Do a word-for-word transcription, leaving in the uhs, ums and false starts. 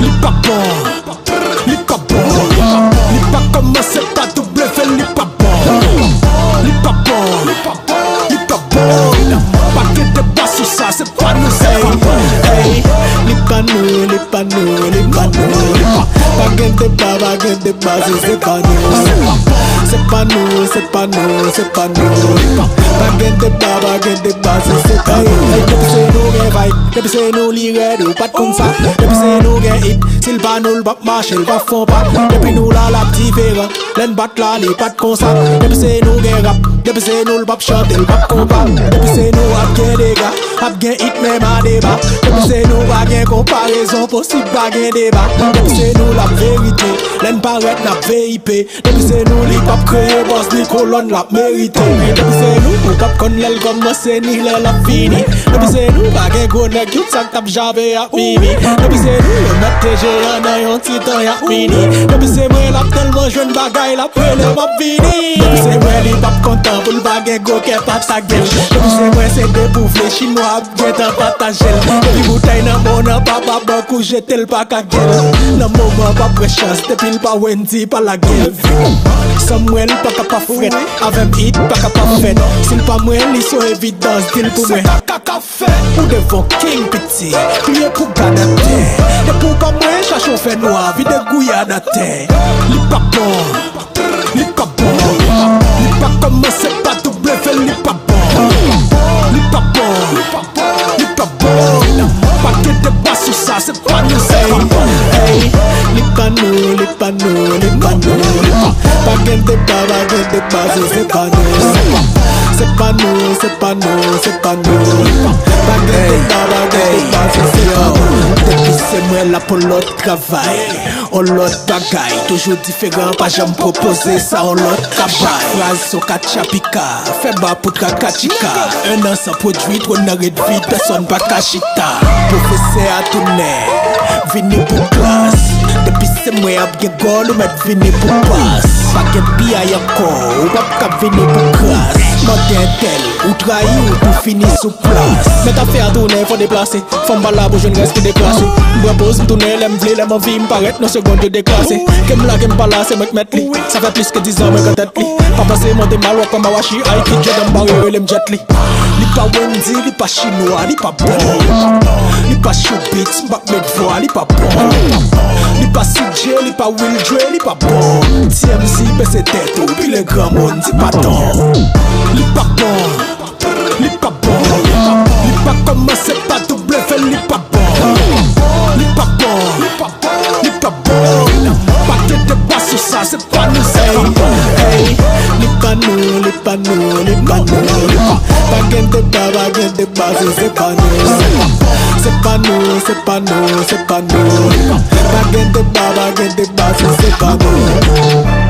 Li pa bon, li pa bon, li pa kòmanse pa W, li pa bon, li pa bon, li pa bon. Pa gen deba sou sa, se pa nou, se pa bon. Ey, li pa nou, li pa nou, li pa nou, li pa. Pa gen deba, pa gen deba, se, se pa nou. Se pa nou, se pa nou, se pa nou, li pa. Pa gen deba, pa gen deba, se, se pa nou. Ey, depi se nou gen vibe, depi se nou li rèd, ou pa t konn sa. Depi se nou gen hit, si l pa nou, l p ap mache, l p ap fè yon pa. Depi nou la, l ap diferan. Lè n bat la, li pa t konsa. Depi se nou gen rap, depi se nou, l p ap chante, l p ap konpa. Depi se nou, ap gen dega, ap gen hit, menm a deba. Depi se nou, pa gen konparezon posib, pa gen deba. Depi se nou, l ap verite. Lè n parèt, n ap V I P. Depi se nou, li p ap kreye bòs, ni kolòn, l ap merite. Depi se nou, ou p ap konn lè l kòmanse, ni lè l ap fini. Depi se nou, pa gen gwo nèg, tout sa k t ap jape ap mimi. Depi se nou, yo mèt te jeyan nan yon ti tan, y ap fini. Depi se mwen, l ap tèlman jwenn bagay, l ap rele, m ap vini. Depi se mwen, li p ap kontan pou l pa gen gwo kè pataje l. Depi se mwen, se depouvle, chinwa ap gentan pataje l. Depi boutèy nan men w nan papa bank ou jete l pa ka gen l. Nan moman pa pran chans, depi l pa Wendy pa lage l. San mwen, l pa ka pa frèt, avè m hit pa ka pa fèt. Si l pa mwen, li se yon evidans, di l pou mwen. Sa ka ka fè. Ou devan king piti, pliye pou gad atè. Depi w pa mwen, chache w fè nwa, vide gouyad atè. Li pa bon, li pa bon. Li pa kòmanse pa W, li pa bon. Li pa bon, li pa bon. Pa gen deba sou sa, se pa nou, se pa bon. Ey, li pa nou, li pa nou, li pa nou, li pa. Pa gen deba, pa gen deba, se, se pa nou. Se pa nou, se pa nou, se pa nou, li pa. Pa gen deba, pa gen deba, se, se pa nou. Depi se mwen la pou lòt travay, on lòt bagay. Toujou diferan, pa janm pwopoze sa, on lòt kabay. Chak fraz son katchapika, fè ba pou traka tchika. En an san pwodui, twòn nan ret vid, pèsòn pa ka chita. Pwofesè a tounen, vini pou klas. Depi se mwen ap gen gòl, ou mèt vini pou pas. Pa gen piyay ankò, ou p ap ka vini pou kras. Mande entèl, ou trayi, ou tou fini sou plas. Mèt afè a tounen, fò deplase. Fò m pa la pou jwenn rès pou deklase. M pran poz, m tounen lè m vle, lè m anvi, m parèt nan segonn yo deklase. Ke m la, ke m pa la, se mwen k mèt li. Sa fè plis ke dizan mwen k an tèt li. Pa panse mande mal, w ap pran mawachi, ay ki Jordan m bare, rele m Jet Li. Li pa Wendy, li pa chinwa, li pa bon. Li pa Showbiz, m p ap met vwa, li pa bon. Li pa C J, li pa Will Dre, li pa bon. T M Z, bese tèt ou, pile granmoun, di pa don. Li pa bon. Li pa bon. Li pa kòmanse pa W, li pa bon. Li pa bon. Li pa bon. Pa gen deba sou sa, se pa nou, se pa bon. Ey, li pa nou, li pa nou, li pa nou, li pa. Pa gen deba, pa gen deba, se, se pa nou. Se pa nou, se pa nou, se pa nou, li pa. Pa gen deba, pa gen deba, se, se pa nou.